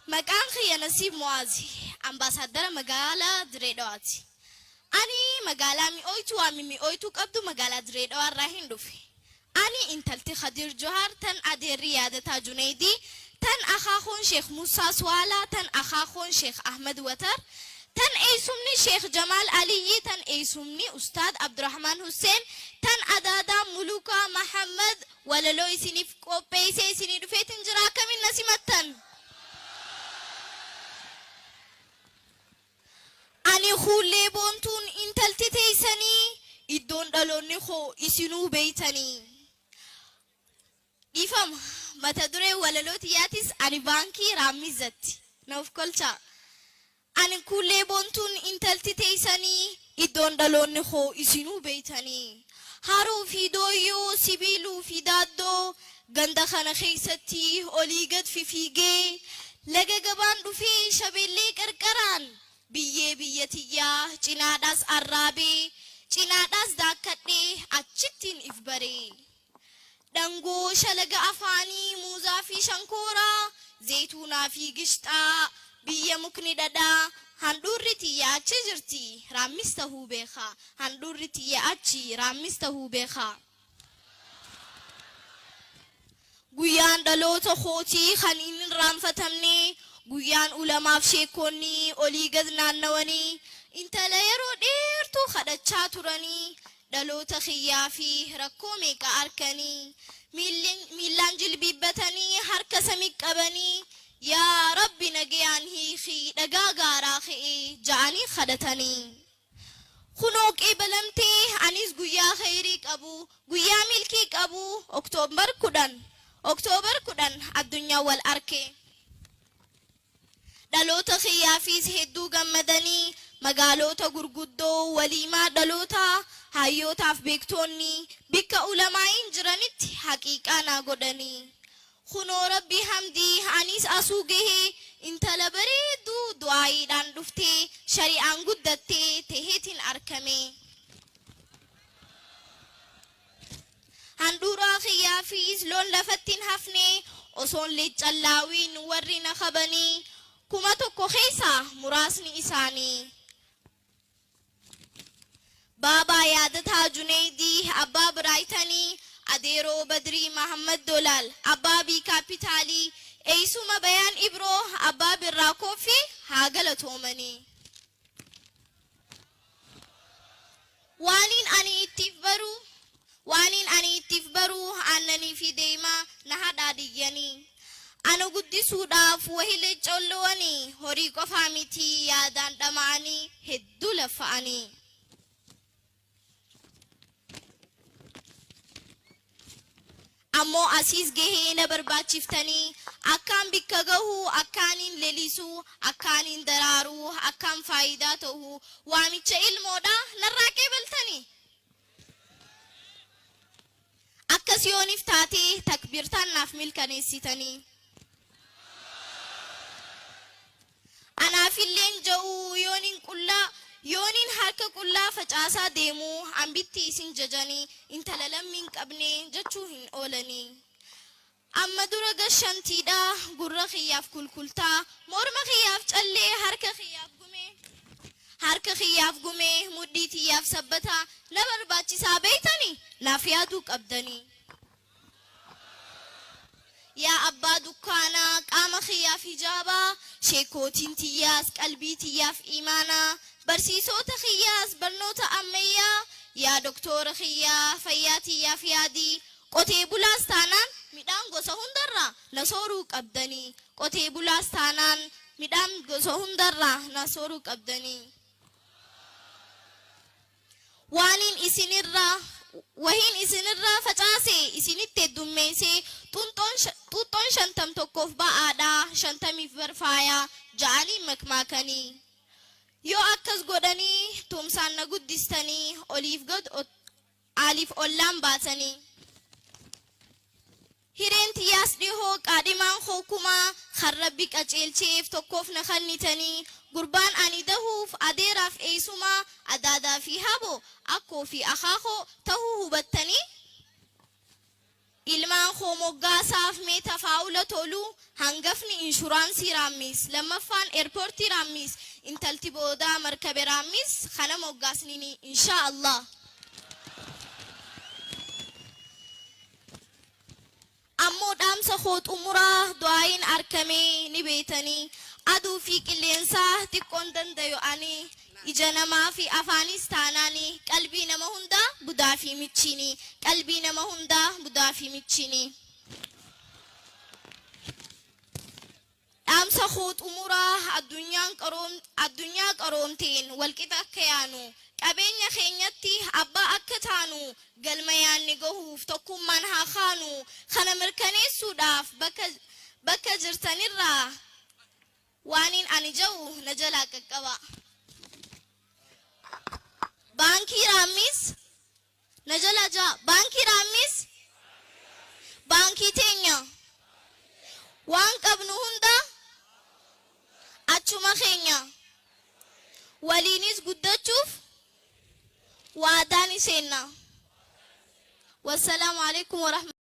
Maqaan kiyya Nasiib Mu'aazi, Ambaasaaddara Magaalaa Diree Dhawaati. Ani magaalaa mi'ooytuu waan mimmi'ooytuu qabdu magaalaa Diree Dhawaa irraahin dhufe. Ani intalti Khadiir Juhaar tan adeerri Yaadataa Juneeydii, tan akaakuun Sheekh Muussaa Suwaalaa, tan akaakuun Sheekh Ahmad Watar, tan eeysumni Sheekh Jamaal Aliyyii, tan eeysumni Ustaad Abdurahmaan Husseen, tan adaadaan Mulukaa Mahammad walaloo isiniif qopheeysee isinii dhufeetin jira akkamiin na simattan? Ani Khuullee Boontuun intalti teeysanii iddoon dhaloonni koo isinuu beeytanii. Dhiifama, mata dureen walaloo tiyyaatis ani baankii Raammizzatti. Na of kolchaa. Ani Kuullee Boontuun intalti teeysanii iddoon dhaloonni koo isinuu beeytanii. Haroo fi dooyyoo, sibiiluu fi daaddoo ganda kana keeysatti olii gad fifiigee laga gabaan dhufee shabeellee qarqaraan biyyee biyya tiyyaa cinaadhaas arraabee cinaadhaas daakkadhee achittiin if bare. Dhangoo shalaga afaanii, muuzaa fi shankooraa, zeytuunaa fi gishxaa, biyya mukni dhadhaa, handhuurri tiyya achi jirti, raammis tahuu beekha, handhuurri tiyya achi, raammis tahuu beekha. Guyyaan dhaloota kootii kan hin irraanfatamne, guyyaan ulamaaf sheekkoonni olii gad naannawanii intala yeroo dheertuu kadhachaa turanii, dhaloota kiyyaa fi rakkoo meeqa arkanii, miillaan jilbiibbatanii harka sami qabanii, Yaa Rabbi nagayaan hiiki dhagaa gaaraa ka'e ja'anii kadhatanii. Kunoo qeebalamtee anis guyyaa kheyrii qabu, guyyaa milkii qabu October 10, October 10 addunyaan wal arke. Dhaloota kiyyaafiis hedduu gammadanii magaaloota gurguddoo waliimaa dhalootaa hayyootaaf beektoonni bikka ulamaa'iin jiranitti haqiiqaa naa godhanii. Kunoo Rabbi hamdii aniis asuu gahe intala bareedduu du'aa'iidhaan dhuftee shari'aan guddatte teheetiin arkame. Handhuuraa kiyyaafiis loon lafatti hin hafne osoon leeccan laawiin warri na kabanii 1000 keessaa muraasni isaanii. Baabaa Yaadataa Juneeydii, Abbaa Biraaytanii, Adeeroo Badrii Mahammad Dolaal, Abbaa Bii Kaappitaalii, Eeysuma Bayaan Ibroo, Abbaa Birraa Kooffii haa galatoomanii. Waaniin ani ittiif baru Waaniin ani ittiif baru aannanii fi deyma na hadhaadiyyanii. Ana guddisuudhaaf wahi leccoollowanii horii qofaa mitii yaadaan dhama'anii hedduu laffa'anii. Ammoo asiis gahee na barbaachiftanii akkaan bikka gahu, akkaaniin lelisu, akkaaniin daraaru, akkaan faayidaa tahu waamicha ilmoodhaa narraa qeebaltanii? Akkas yoonif taate takbiirtaan naaf milkaneessitanii? Anaafilleen ja'u yoonin qullaa Yoonin harka qullaa facaasaa deemu Ambitti isin jajani intala lammii hin qabne jechuu hin oolani. Amma dura gashantiidha gurra kiyyaaf kulkultaa morma kiyyaaf callee harka kiyyaaf gumee harka kiyyaaf gumee mudhii tiyyaaf sabbata na barbaachisaa beeytani naaf yaaduu qabdani. Yaa abbaa dukkaanaa qaama kiyyaaf hijaabaa sheekkootiin tiyyaas qalbii tiyyaaf iimaanaa barsiisoota kiyyaas barnoota ammayyaa yaa doktoora kiyyaa fayyaa tiyyaaf yaadii qotee bulaas taanaan midhaan gosa hundarraa na sooruu qabdanii qotee bulaas taanaan midhaan gosa hundarraa na sooruu qabdanii. Waaniin isinirraa wahiin isinirraa facaase isinitti heddummeeysee xuuxxoon shantam tokkoof ba'aadha shantamiif bar faaya ja'anii makmaakanii. Yoo akkas godhanii tumsaan na guddistanii oliif gad aaliif ollaan baatanii. Hireen tiyyaas dhihoo qaadhimaan koo kumaa kan Rabbi qaceelcheef tokkoof na kannitanii gurbaan ani dahuuf adeeraaf eeysumaa adaadaa fi habo akkoo fi akaakoo tahuu hubattanii? Ilmaan koo moggaasaaf mee tafaa'ula tolu, hangafni Inshuraansii Raammis, lammaffaan Eerpoortii Raammis, intalti boodaa Markabe Raammis kana moggaasnini inshaa Allah. Ammoo dhaamsa koo xumuraa du'aa'iin arkamee ni beeytanii aduu fi qilleensaa xiqqoon dandayu ani ija namaa fi afaaniis taanaani qalbii nama hundaa budaa fi michiini qalbii nama hundaa budaa fi michiini. Dhaamsa koo xumuraa addunyaan qaroom addunyaa qaroomteen walqixa akka yaanu, qabeenya keenyatti abbaa akka taanu, galma yaanne gahuuf tokkummaan haa kaanu, kana mirkaneessuudhaaf bakka bakka jirtanirraa waaniin ani ja'u na jalaa qaqqabaa. Baankii Raammis Na jalaa ja'a. Baankii Raammis baankii teenya. Waan qabnu hunda achuma keenya. Waliinis guddachuuf waadaa ni seenna. Wassalaamu alaikum warahmatullahi.